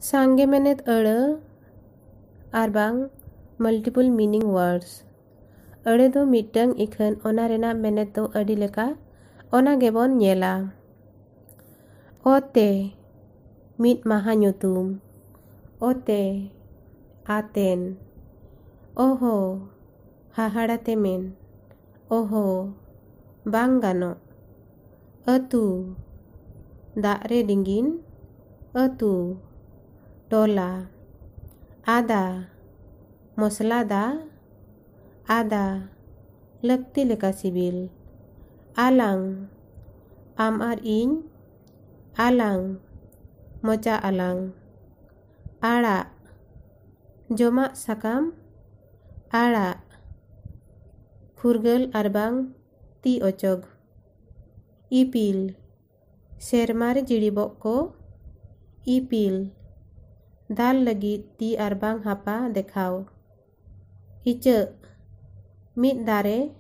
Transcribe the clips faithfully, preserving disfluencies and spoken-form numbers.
ᱥᱟᱸᱜᱮ ᱢᱮᱱᱮᱛ ᱟᱹᱲᱟᱹ ᱟᱨ ᱵᱟᱝ multiple meaning words᱾ ᱟᱹᱲᱟᱹ ᱫᱚ ᱢᱤᱫᱴᱟᱝ, ᱤᱠᱷᱟᱹᱱ ᱚᱱᱟ ᱨᱮᱱᱟᱜ ᱢᱮᱱᱮᱛ ᱫᱚ ᱟᱹᱰᱤ ᱞᱮᱠᱟ, ᱚᱱᱟ ᱜᱮᱵᱚᱱ ᱧᱮᱞᱟ᱾ ᱚᱛᱮ, ᱢᱤᱫ ᱢᱟᱦᱟ ᱧᱩᱛᱩᱢ᱾ ᱚᱛᱮ, ᱟᱛᱮᱱ᱾ ᱚᱦᱚ, ᱦᱟᱦᱟᱲᱟ ᱛᱮᱢᱮᱱ᱾ ᱚᱦᱚ, ᱵᱟᱝ ᱜᱟᱱᱚᱜ᱾ ᱟᱹᱛᱩ, ᱫᱟᱜ ᱨᱮ ᱞᱤᱸᱜᱤᱱ᱾ ᱟᱹᱛᱩ, ᱴᱚᱞᱟ᱾ ᱟᱫᱟ, ᱢᱚᱥᱞᱟ ᱫᱟ᱾ ᱟᱫᱟ, ᱞᱟᱹᱠᱛᱤ ᱞᱮᱠᱟ ᱥᱤᱵᱤᱞ᱾ ᱟᱞᱟᱝ, ᱟᱢ ᱟᱨ ᱤᱧ᱾ ᱟᱞᱟᱝ, ᱢᱚᱪᱟ ᱟᱞᱟᱝ᱾ ᱟᱲᱟᱜ, ᱡᱚᱢᱟᱜ ᱥᱟᱠᱟᱢ᱾ ᱟᱲᱟᱜ, ᱯᱷᱩᱨᱜᱟᱹᱞ ᱟᱨ ᱵᱟᱝ ᱛᱤ ᱚᱪᱚᱜ᱾ ᱤᱯᱤᱞ, ᱥᱮᱨᱢᱟ ᱨᱮ ᱡᱤᱲᱤᱵᱚᱜ ᱠᱚ᱾ ᱤᱯᱤᱞ, ᱫᱟᱞ ᱞᱟᱹᱜᱤᱫ ᱛᱤ ᱟᱨ ᱵᱟᱝ ᱦᱟᱯᱟ ᱫᱮᱠᱷᱟᱣ᱾ ᱤᱪᱟᱹᱜ, ᱢᱤᱫ ᱫᱟᱨᱮ᱾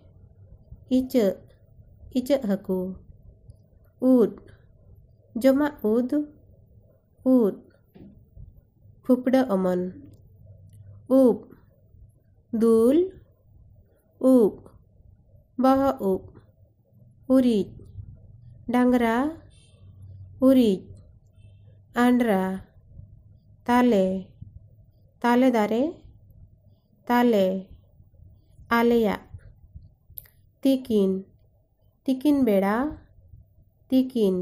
ᱤᱪᱟᱹᱜ, ᱤᱪᱟᱹᱜ ᱦᱟᱹᱠᱩ᱾ ᱩᱫ, ᱡᱚᱢᱟᱜ ᱩᱫ᱾ ᱩᱫ, ᱯᱷᱩᱯᱲᱟᱹ ᱚᱢᱚᱱ᱾ ᱩᱵ, ᱫᱩᱞ᱾ ᱩᱵ, ᱵᱚᱦᱚᱜ ᱩᱵ᱾ ᱩᱨᱤᱡ, ᱰᱟᱝᱨᱟ᱾ ᱩᱨᱤᱡ, ᱟᱱᱰᱨᱟ᱾ ᱛᱟᱞᱮ, ᱛᱟᱞᱮ ᱫᱟᱨᱮ᱾ ᱛᱟᱞᱮ, ᱟᱞᱮᱭᱟᱜ᱾ ᱛᱤᱠᱤᱱ, ᱛᱤᱠᱤᱱ ᱵᱮᱲᱟ᱾ ᱛᱤᱠᱤᱱ,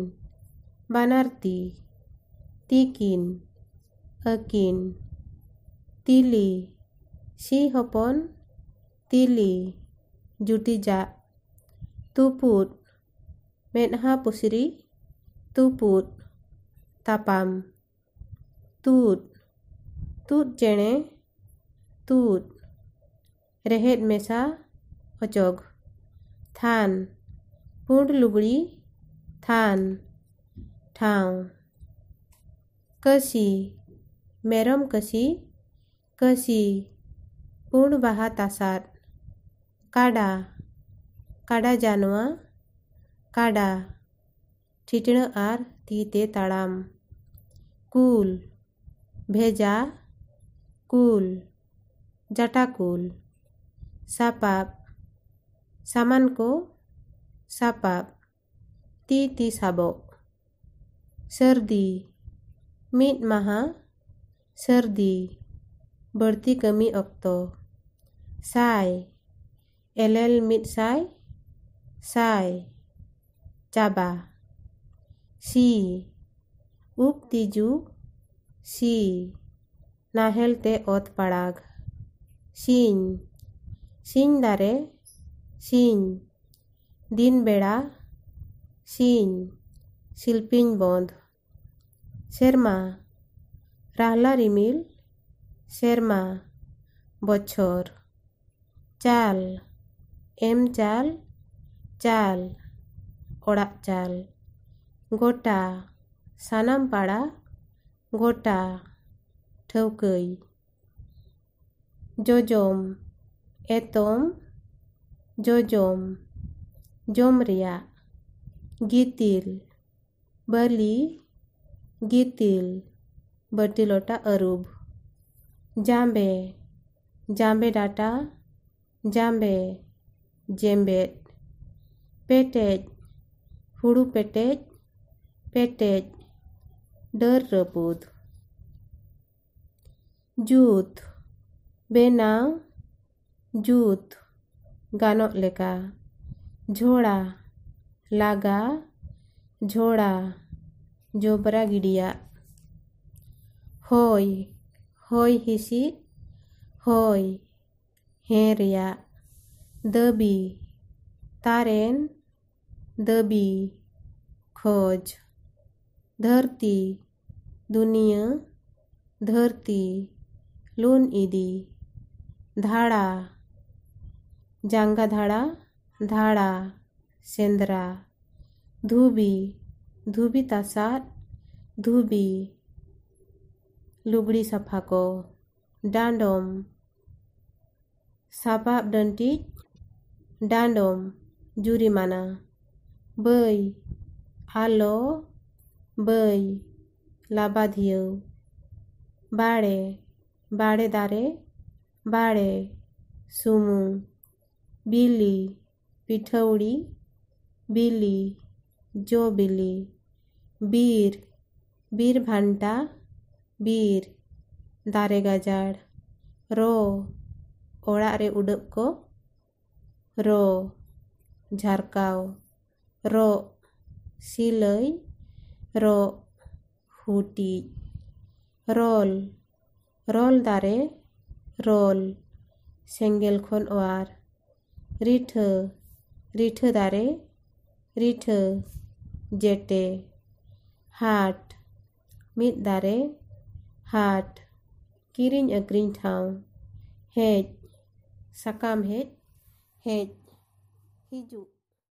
ᱵᱟᱱᱟᱨ ᱛᱤ᱾ ᱛᱤᱠᱤᱱ, ᱟᱹᱠᱤᱱ᱾ ᱛᱤᱞᱤ, ᱥᱤ ᱦᱚᱯᱚᱱ᱾ ᱛᱤᱞᱤ, ᱡᱩᱴᱤᱡᱟᱜ᱾ ᱛᱩᱯᱩᱫ, ᱢᱮᱫᱦᱟ ᱯᱩᱥᱨᱤ᱾ ᱛᱩᱯᱩᱫ, ᱛᱟᱯᱟᱢ᱾ ᱛᱩᱫ, ᱛᱩᱫ ᱪᱮᱬᱮ᱾ ᱛᱩᱫ, ᱨᱮᱦᱮᱫ ᱢᱮᱥᱟ ᱚᱪᱚᱜ᱾ ᱛᱷᱟᱱ, ᱯᱩᱸᱰ ᱞᱩᱜᱽᱲᱤ᱾ ᱛᱷᱟᱱ, ᱴᱷᱟᱶ᱾ ᱠᱟᱹᱥᱤ, ᱢᱮᱨᱚᱢ ᱠᱟᱹᱥᱤ᱾ ᱠᱟᱹᱥᱤ, ᱯᱩᱸᱰ ᱵᱟᱦᱟ ᱛᱟᱥᱟᱫ᱾ ᱠᱟᱰᱟ, ᱠᱟᱰᱟ ᱡᱟᱱᱣᱟ᱾ ᱠᱟᱰᱟ, ᱴᱷᱤᱴᱬᱟᱹ ᱟᱨ ᱛᱤ ᱛᱮ ᱛᱟᱲᱟᱢ᱾ ᱠᱩᱞ, ᱵᱷᱮᱡᱟ, ᱠᱩᱞ, ᱡᱟᱴᱟ ᱠᱩᱞ᱾ ᱥᱟᱯᱟᱵ, ᱥᱟᱢᱟᱱ ᱠᱚ, ᱥᱟᱯᱟᱵ, ᱛᱤ ᱛᱤ ᱥᱟᱵᱚᱜ᱾ ᱥᱟᱹᱨᱫᱤ, ᱢᱤᱫ ᱢᱟᱦᱟ, ᱥᱟᱹᱨᱫᱤ, ᱵᱟᱹᱲᱛᱤ ᱠᱟᱹᱢᱤ ᱚᱠᱛᱚ᱾ ᱥᱟᱭ, ᱮᱞᱮᱞ ᱢᱤᱫ ᱥᱟᱭ, ᱥᱟᱭ, ᱪᱟᱵᱟ᱾ ᱥᱤ, ᱩᱵ ᱛᱤᱡᱩ, ᱥᱤ, ᱱᱟᱦᱮᱞ ᱛᱮ ᱚᱛ ᱯᱟᱲᱟᱜ᱾ ᱥᱤᱧ, ᱥᱤᱧ ᱫᱟᱨᱮ, ᱥᱤᱧ, ᱫᱤᱱ ᱵᱮᱲᱟ, ᱥᱤᱧ, ᱥᱤᱞᱯᱤᱧ ᱵᱚᱸᱫᱽ᱾ ᱥᱮᱨᱢᱟ, ᱨᱟᱦᱞᱟ ᱨᱤᱢᱤᱞ, ᱥᱮᱨᱢᱟ, ᱵᱚᱪᱷᱚᱨ᱾ ᱪᱟᱞ, ᱮᱢ ᱪᱟᱞ, ᱪᱟᱞ, ᱚᱲᱟᱜ ᱪᱟᱞ᱾ ᱜᱚᱴᱟ, ᱥᱟᱱᱟᱢ ᱯᱟᱲᱟ, ᱜᱚᱴᱟ, ᱴᱷᱟᱹᱣᱠᱟᱹᱭ᱾ ᱡᱚᱡᱚᱢ, ᱮᱛᱚᱢ, ᱡᱚᱡᱚᱢ, ᱡᱚᱢ ᱨᱮᱭᱟᱜ᱾ ᱜᱤᱛᱤᱞ, ᱵᱟᱹᱞᱤ, ᱜᱤᱛᱤᱞ, ᱵᱟᱹᱴᱤ ᱞᱚᱴᱟ ᱟᱹᱨᱩᱵ᱾ ᱡᱟᱸᱵᱮ, ᱡᱟᱸᱵᱮ ᱰᱟᱴᱟ, ᱡᱟᱸᱵᱮ, ᱡᱮᱢᱵᱮᱫ᱾ ᱯᱮᱴᱮᱡ, ᱦᱩᱲᱩ ᱯᱮᱴᱮᱡ, ᱯᱮᱴᱮᱡ, ᱰᱟᱹᱨ ᱨᱟᱹᱯᱩᱫ᱾ ᱡᱩᱛ, ᱵᱮᱱᱟᱣ, ᱡᱩᱛ, ᱜᱟᱱᱚᱜ ᱞᱮᱠᱟ᱾ ᱡᱷᱚᱲᱟ, ᱞᱟᱜᱟ, ᱡᱷᱚᱲᱟ, ᱡᱚᱵᱽᱨᱟ ᱜᱤᱰᱤᱭᱟᱜ᱾ ᱦᱚᱭ, ᱦᱚᱭ ᱦᱤᱸᱥᱤᱫ, ᱦᱚᱭ, ᱦᱮᱸ ᱨᱮᱭᱟᱜ᱾ ᱫᱟᱹᱵᱤ, ᱛᱟᱨᱮᱱ, ᱫᱟᱹᱵᱤ, ᱠᱷᱚᱡᱽ᱾ ᱫᱷᱟᱹᱨᱛᱤ, ᱫᱩᱱᱤᱭᱟᱹ, ᱫᱷᱟᱹᱨᱛᱤ, ᱞᱩᱱ ᱤᱫᱤ᱾ ᱫᱷᱟᱲᱟ, ᱡᱟᱸᱜᱟ ᱫᱷᱟᱲᱟ, ᱫᱷᱟᱲᱟ, ᱥᱮᱸᱫᱽᱨᱟ᱾ ᱫᱷᱩᱵᱤ, ᱫᱷᱩᱵᱤ ᱛᱟᱥᱟᱫ, ᱫᱷᱩᱵᱤ, ᱞᱩᱜᱽᱲᱤ ᱥᱟᱯᱷᱟ ᱠᱚ᱾ ᱰᱟᱸᱰᱚᱢ, ᱥᱟᱯᱟᱵ ᱰᱟᱹᱱᱴᱤᱡ, ᱰᱟᱸᱰᱚᱢ, ᱡᱩᱨᱤᱢᱟᱱᱟ᱾ ᱵᱟᱹᱭ, ᱟᱞᱚ, ᱵᱟᱹᱭ, ᱞᱟᱵᱟᱫᱷᱤᱭᱟᱹᱣ᱾ ᱵᱟᱲᱮ, ᱵᱟᱲᱮ ᱫᱟᱨᱮ, ᱵᱟᱲᱮ, ᱥᱩᱢᱩᱝ᱾ ᱵᱤᱞᱤ, ᱯᱤᱴᱷᱟᱹᱣᱲᱤ, ᱵᱤᱞᱤ, ᱡᱚ ᱵᱤᱞᱤ᱾ ᱵᱤᱨ, ᱵᱤᱨ ᱵᱷᱟᱱᱴᱟ, ᱵᱤᱨ, ᱫᱟᱨᱮ ᱜᱟᱡᱟᱲ᱾ ᱨᱚ, ᱚᱲᱟᱜ ᱨᱮ ᱩᱰᱟᱹᱜ ᱠᱚ᱾ ᱨᱚ, ᱡᱷᱟᱨᱠᱟᱣ᱾ ᱨᱚᱜ, ᱥᱤᱞᱟᱹᱭ᱾ ᱨᱚᱜ, ᱦᱩᱴᱤᱡ᱾ ᱨᱚᱞ, ᱨᱚᱞ ᱫᱟᱨᱮ᱾ ᱨᱚᱞ, ᱥᱮᱸᱜᱮᱞ ᱠᱷᱚᱱ ᱚᱣᱟᱨ᱾ ᱨᱤᱴᱷᱟᱹ, ᱨᱤᱴᱷᱟᱹ ᱫᱟᱨᱮ᱾ ᱨᱤᱴᱷᱟᱹ, ᱡᱮᱴᱮ᱾ ᱦᱟᱴ, ᱢᱤᱫ ᱫᱟᱨᱮ᱾ ᱦᱟᱴ, ᱠᱤᱨᱤᱧ ᱟᱹᱠᱷᱨᱤᱧ ᱴᱷᱟᱶ᱾ ᱦᱮᱡ, ᱥᱟᱠᱟᱢ ᱦᱮᱡ᱾ ᱦᱮᱡ, ᱦᱤᱡᱩᱜ᱾